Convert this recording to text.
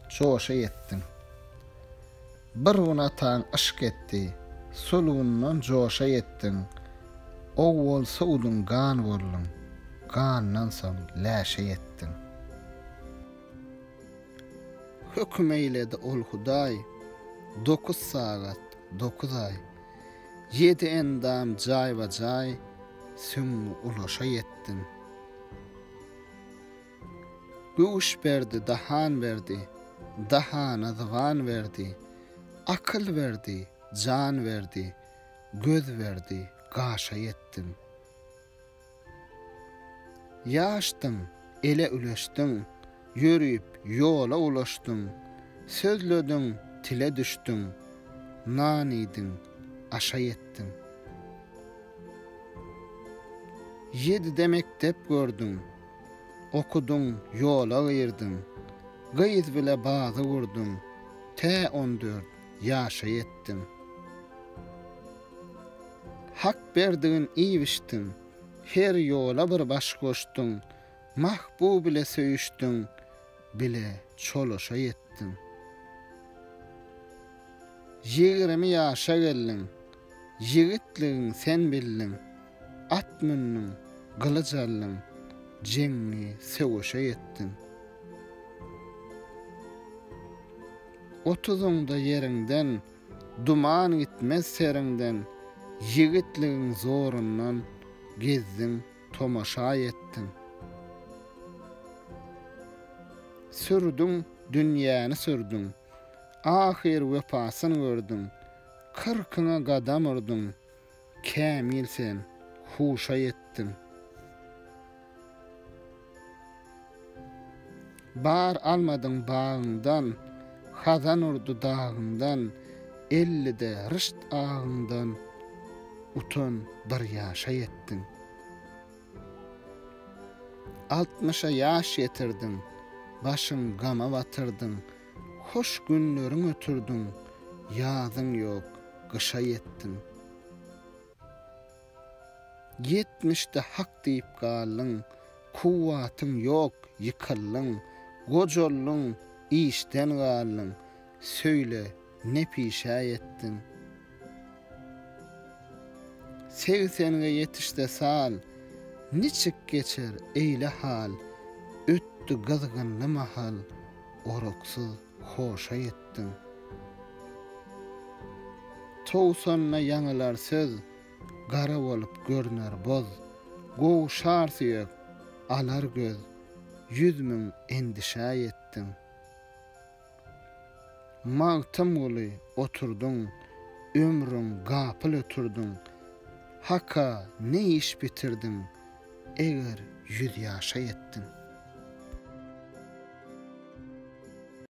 Joşa ýetdiň. Bir gün ataň yşk etdi, Sulbundan joşa ýetdiň. Owwal suwduň gan bolduň, Gandan soň läşe ýetdiň. Höküm eýledi ol Hudaý, Dokuz sagat, dokuz aý. Ýedi endam jaýba-jaý, Süňňi ulaşa ýetdiň. Güwş berdi, dahan berdi, Dahana zyban berdi. Akyl berdi, jan berdi, Göz berdi, gaşa ýetdiň. Ýaşdyň, ele üleşdiň, Ýörüp, ýola ulaşdyň, Sözlediň, tile düşdüň, Nan iýdiň, aşa ýetdiň. Ýedide mekdep gördüň, Okudyň, ýola girdiň, Gyz bile bazy gurduň, Tä on dört ýaşa ýetdiň. Hak berdigin iýip-içdiň, Her ýola bir baş goşduň, Mahbub ile söýüşdiň, Bile çolaşa ýetdiň. 20 ýaşa geldiň, Ýigitligiň sen bildiň, At mündüň, gylyç aldyň, Jeňňi söweşe ýetdiň. Otuzyňda ýeriňden, Duman gitmez seriňden, Ýigitligiň zorundan Gezdiň, tomaşa ýetdiň. Sürdüň, dünýäni sürdüň, Ahyr wepasyn gördüň, Kyrkyňa gadam urduň, Kämil sen, huşa ýetdiň. Bar almadyň bagyňdan, Hazan urdy dagyňdan, Ellide rişt agyňdan, Utan bir ýaşa ýetdiň. Altmyşa ýaş ýetirdiň, Başyň gama batyrdyň, Hoş günleriň ötürdiň, Ýazyň ýok, gyşa ýetdiň. Ýetmişde hak diýip galdyň, Kuwwatyň ýok, ýykyldyň, Gojaldyň, işden galdyň, Söýle, ne pişä ýetdiň? Segsenge ýetişse sal, Niçik geçer, eýle hal, Ötdi gyzgynly mahal, Oraksyz hoşa ýetdiň. Towsanda ýaňylar söz, Gara bolup görner boz, Gowşar süýek, alar göz, 100.000 endişä ýetdiň. Magtymguly, oturdyň, Ömrüň gapyl ötürdiň, Haka ne iş bitirdiň, Eger ýüz ýaşa ýetdiň.